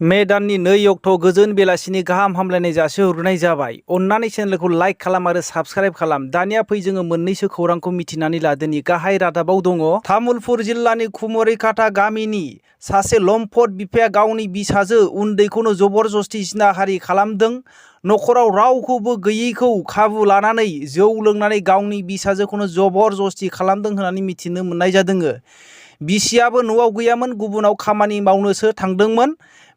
May दाननि 2 अक्ट' गोजोन बेलासिनि गाहाम हामलायनाय जासिहरनाय जाबाय। अन्नानै चेनेलखौ लाइक खालाम आरो साबस्क्राइब खालाम। दानिया फै जोङो मोननैसो खौरांखौ मिथिनानै लादोनि। गाहाय रादाबाव दङ तामुलपुर जिल्लानि कुमरिकाटा गामिनि सासे लम्पट बिफाया गावनि बिसाजो उन्दैखौनो जबरदस्ति जिनाहारि खालामदों। नखराव रावखौबो गैयैखौ खाबु लानानै जौ लोंनानै गावनि बिसाजोखौनो जबरदस्ति खालामदों होननानै मिथिनो मोननाय जादों। बिसियाबो न'आव गैयामोन, गुबुनाव खामानि मावनोसो थांदोंमोन।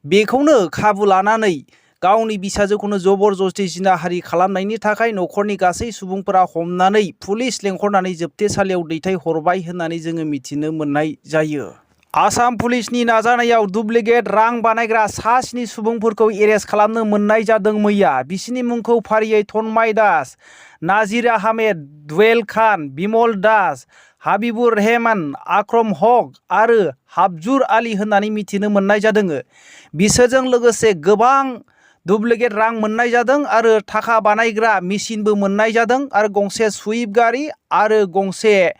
बेखौनो खाबु लानानै गावनि बिसाजोखौनो जबरदस्ति जिनाहारि खालामनायनि थाखाय नखरनि गासै सुबुंफोरा हमनानै पुलिस लेंहरनानै जोबथेसालियाव दैथायहरबाय होननानै जोङो मिथिनो मोननाय जायो। आसाम पुलिसनि नाजानायाव डुप्लिकेट रां बानायग्रा सा 7 सुबुंफोरखौ एरेस्ट खालामनो मोननाय जादों मैया। बिसिनि मुंखौ फारियै तन्मय दास, नाजिर आहमेद, दुवेल खान, बिमल दास, हाबिबुर रहमान, आक्रम हक आरो हाबजुर आली होननानै मिथिनो मोननाय जादों। बिसोरजों लोगोसे गोबां डुप्लिकेट रां मोननाय जादों आरो थाखा बानायग्रा मेसिनबो मोननाय जादों आरो गंसे सुइफ्ट गारि आरो गंसे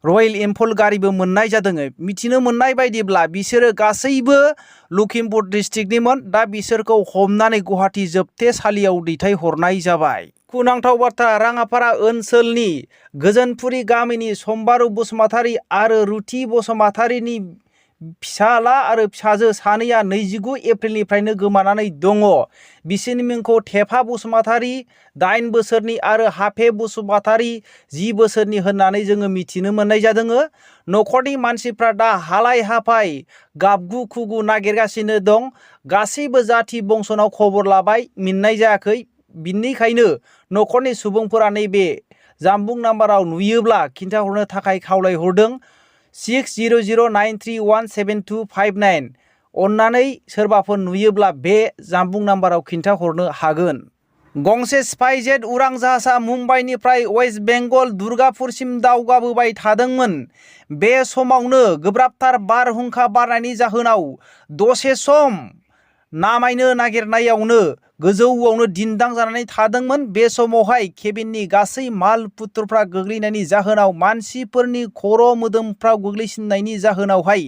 रयेल एनफिल्ड गारिबो मोननाय जादों। मिथिनो मोननाय बायदिब्ला बिसोरो गासैबो लखिमपुर डिस्ट्रिक्टनिमोन। दा बिसोरखौ हमनानै गुवाहाटी जोबथेसालियाव दैथायहरनाय जाबाय। दुखुनांथाव बाथ्रा, राङापारा ओनसोलनि गोजोनपुरि गामिनि सम्बारु बसुमतारी आरो रुथि बसुमतारीनि फिसाला आरो फिसाजो सानैया 29 एप्रिलनिफ्रायनो गोमानानै दङ। बिसोरनि मुंखौ थेफा बसुमतारी 8 बोसोरनि आरो हाफे बसुमतारी 10 बोसोरनि होननानै जोङो मिथिनो मोननाय जादों। नखरनि मानसिफ्रा दा हालाय हाफाय गाबगु खुगु नागिरगासिनो दं। गासैबो जाथि बंसनाव खबर लाबाय, मोननाय जायाखै। बिनिखायनो नखरनि सुबुंफोरा नैबे जानबुं नाम्बाराव नुयोब्ला खिन्थाहरनो थाखाय खावलायहरदों 6009317259। अन्नानै सोरबाफोर नुयोब्ला बे जानबुं नाम्बाराव खिन्थाहरनो हागोन। गंसे स्पाइसजेट उरां जाहाजआ मुम्बाइनिफ्राय वेस्ट बेंगल दुर्गापुरसिम दावगाबोबाय थादोंमोन। बे समावनो गोब्राबथार बारहुंखा बारनायनि जाहोनाव दसे सम नामायनो नागिरनायावनो गोजौआवनो दिन्दां जानानै थादोंमोन। बे समावहाय केबिननि गासै माल पुत्रफ्रा गोग्लैनायनि जाहोनाव मानसिफोरनि खर' मोदोमफ्राव गोग्लैसिननायनि जाहोनावहाय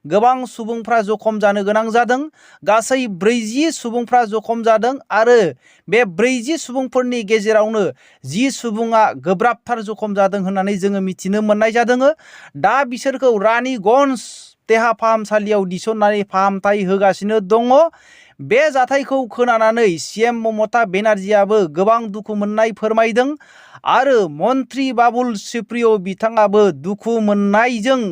गोबां सुबुंफ्रा जखम जानो गोनां जादों। गासै 40 सुबुंफ्रा जखम जादों आरो बे 40 सुबुंफोरनि गेजेरावनो 10 सुबुङा गोब्राबथार जखम जादों होननानै जोङो मिथिनो मोननाय जादों। दा बिसोरखौ रानीगंज देहा फाहामसालियाव थिसननानै फाहामथाय होगासिनो दङ। बे जाथायखौ खोनानानै सीएम ममता बेनार्जीआबो गोबां दुखु मोननाय फोरमायदों आरो मन्त्री बाबुल सुप्रिय बिथाङाबो दुखु मोननायजों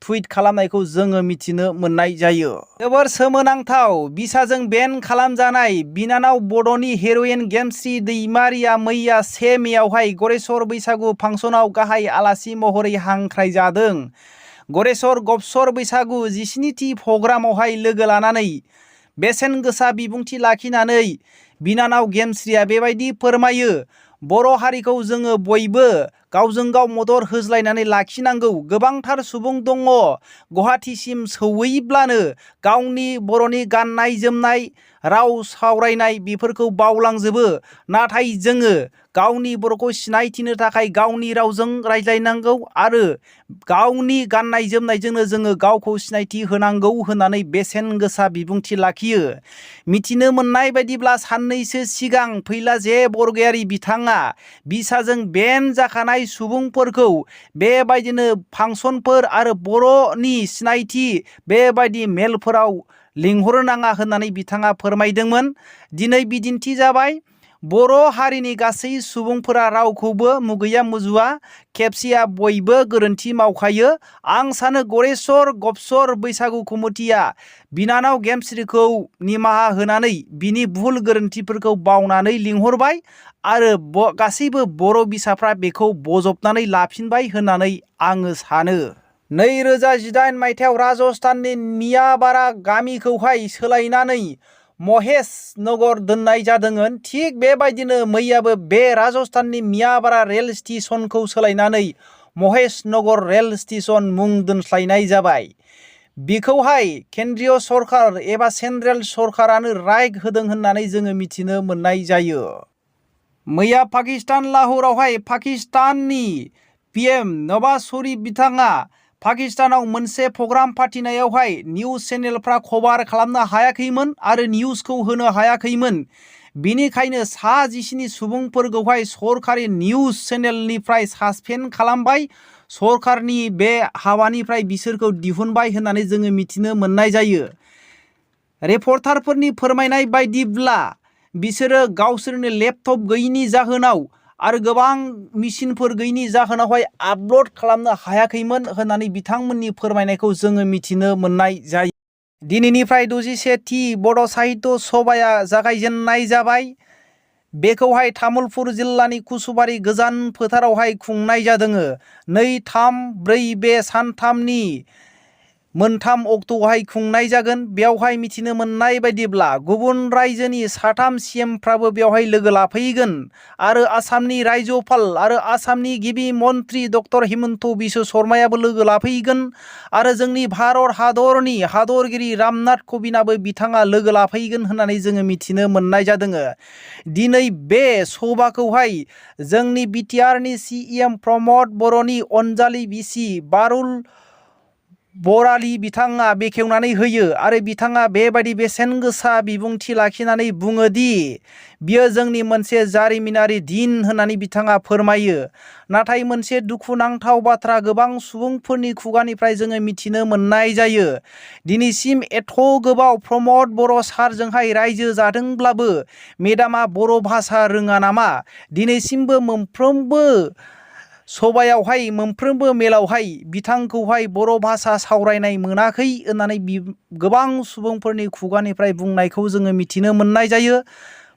टुइट खालामनायखौ जोङो मिथिनो मोननाय जायो। जोबोर सोमोनांथाव, बिसाजों बेन खालामजानाय बिनानाव बड'नि हिर'इन गेमस्रि दैमारिया मैया 1 मेआवहाय गरेस्वर बैसागु फांसनाव गाहाय आलासि महरै हांख्रायजादों। गरेस्वर गपसर बैसागु 17थि प्रग्रामावहाय लोगो लानानै बेसेन गोसा बिबुंथि लाखिनानै बिनानाव गेमस्रिया बेबायदि फोरमायो। बर' हारिखौ जोङो बयबो गावजों गाव मदद होज्लायनानै लाखिनांगौ। गोबांथार सुबुं दङ गुवाहाटीसिम सौहैब्लानो गावनि बर'नि गाननाय जोमनाय, राव सावरायनाय बेफोरखौ बावलांजोबो। नाथाय जोङो गावनि बर'खौ सिनायथिनो थाखाय गावनि रावजों रायज्लायनांगौ आरो गावनि गाननाय जोमनायजोंनो जोङो गावखौ सिनायथि होनांगौ होननानै बेसेन गोसा बिबुंथि लाखियो। मिथिनो मोननाय बायदिब्ला साननैसो सिगां फैलाजे बरगयारी बिथाङा बिसाजों बेन जाखानाय सुबुंफोरखौ बेबायदिनो फांसनफोर आरो बर'नि सिनायथि बेबायदि मेलफोराव लिंहरनो नाङा होननानै बिथाङा फोरमायदोंमोन। दिनै बिदिन्थि जाबाय। बर' हारिनि गासै सुबुंफोरा रावखौबो मुगैया मुजुवा, खेबसेया बयबो गोरोन्थि मावखायो। आं सानो गरेस्वर गपसर बैसागु कमिटिया बिनानाव गेमस्रिखौ निमाहा होनानै बिनि भुल गोरोन्थिफोरखौ बावनानै लिंहरबाय आरो गासैबो बर' बिसाफ्रा बेखौ बजबनानै लाफिनबाय होननानै आङो सानो। 2018 मायथाइयाव राजस्थाननि मियाबारा गामिखौहाय सोलायनानै महेश नगर दोननाय जादोंमोन। थिग बेबायदिनो मैयाबो बे राजस्थाननि मियाबारा रेल स्टेशनखौ सोलायनानै महेश नगर रेल स्टेशन मुं दोनस्लायनाय जाबाय। बिखौहाय केन्द्रीय सरकार एबा सेन्ट्रेल सरकारानो राइट होदों होननानै जोङो मिथिनो मोननाय जायो। मैया पाकिस्तान लाहौरावहाय पाकिस्ताननि पीएम नवाज शरीफ बिथाङा पाकिस्तानाव मोनसे प्रग्राम फाथिनायावहाय निउज चेनेलफ्रा कभार खालामनो हायाखैमोन आरो निउजखौ होनो हायाखैमोन। बेनिखायनो 19 सुबुंफोरखौहाय सरकारि निउज चेनेलनिफ्राय सासपेन्ड खालामबाय। सरकारनि बे हाबानिफ्राय बिसोरखौ दिहुनबाय होननानै जोङो मिथिनो मोननाय जायो। रिपर्टारफोरनि फोरमायनाय बायदिब्ला बिसोरो गावसोरनि लेपटप गैयिनि जाहोनाव आरो गोबां मेसिनफोर गैयिनि जाहोनावहाय आपल'ड खालामनो हायाखैमोन होननानै बिथांमोननि फोरमायनायखौ जोङो मिथिनो मोननाय जायो। दिनैनिफ्राय 61थि बड' साहित्य सभाया जागायजेननाय जाबाय। बेखौहाय तामुलपुर जिल्लानि कुसुबारि गोजान फोथारावहाय खुंनाय जादों। 2, 3, 4 बे सानथामनि मोनथाम अक्ट'आवहाय खुंनाय जागोन। बेवहाय मिथिनो मोननाय बायदिब्ला गुबुन रायजोनि 3 CMफ्राबो बेवहाय लोगो लाफैगोन आरो आसामनि रायजोपाल आरो आसामनि गिबि मन्त्रि डक्टर हिमन्त बिश्व शर्मायाबो लोगो लाफैगोन आरो जोंनि भारत हादरनि हादरगिरि रामनाथ कविन्दआबो बिथाङा लोगो लाफैगोन होननानै जोङो मिथिनो मोननाय जादों। दिनै बे सभाखौहाय जोंनि बिटिआरनि CM प्रमद बर'नि अनजालि बिसि बारुल बरालि बिथाङा बेखेवनानै होयो आरो बिथाङा बेबायदि बेसेन गोसा बिबुंथि लाखिनानै बुङो दि बियो जोंनि मोनसे जारिमिनारि दिन होननानै बिथाङा फोरमायो। नाथाय मोनसे दुखुनांथाव बाथ्रा गोबां सुबुंफोरनि खुगानिफ्राय जोङो मिथिनो मोननाय जायो। दिनैसिम एथ' गोबाव प्रमद बर' सारजोंहाय रायजो जादोंब्लाबो मेडामा बर' भाषा रोङा नामा? दिनैसिमबो मोनफ्रोमबो सभायावहाय मोनफ्रोमबो मेलावहाय बिथांखौहाय बर' भाषा सावरायनाय मोनाखै होननानै गोबां सुबुंफोरनि खुगानिफ्राय बुंनायखौ जोङो मिथिनो मोननाय जायो।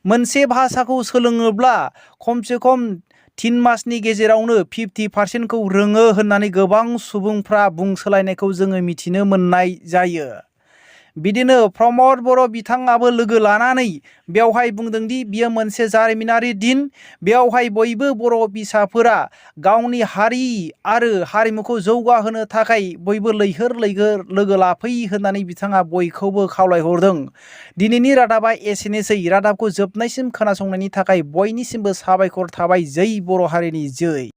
मोनसे भाषाखौ सोलोङोब्ला खमसे खम 3 मासनि गेजेरावनो 50% रोङो होननानै गोबां सुबुंफ्रा बुंसोलायनायखौ जोङो मिथिनो मोननाय जायो। बिदिनो प्रमद बर' बिथाङाबो लोगो लानानै बेवहाय बुंदोंदि बियो मोनसे जारिमिनारि दिन। बेवहाय बयबो बर' फिसाफोरा गावनि हारि आरो हारिमुखौ जौगाहोनो थाखाय बयबो लैहोर लैहोर लोगो लाफै होननानै बिथाङा बयखौबो खावलायहरदों। दिनैनि रादाबा एसेनोसै। रादाबखौ जोबनायसिम खोनासंनायनि थाखाय बयनिसिमबो साबायखर थाबाय। जै बर' हारिनि जै।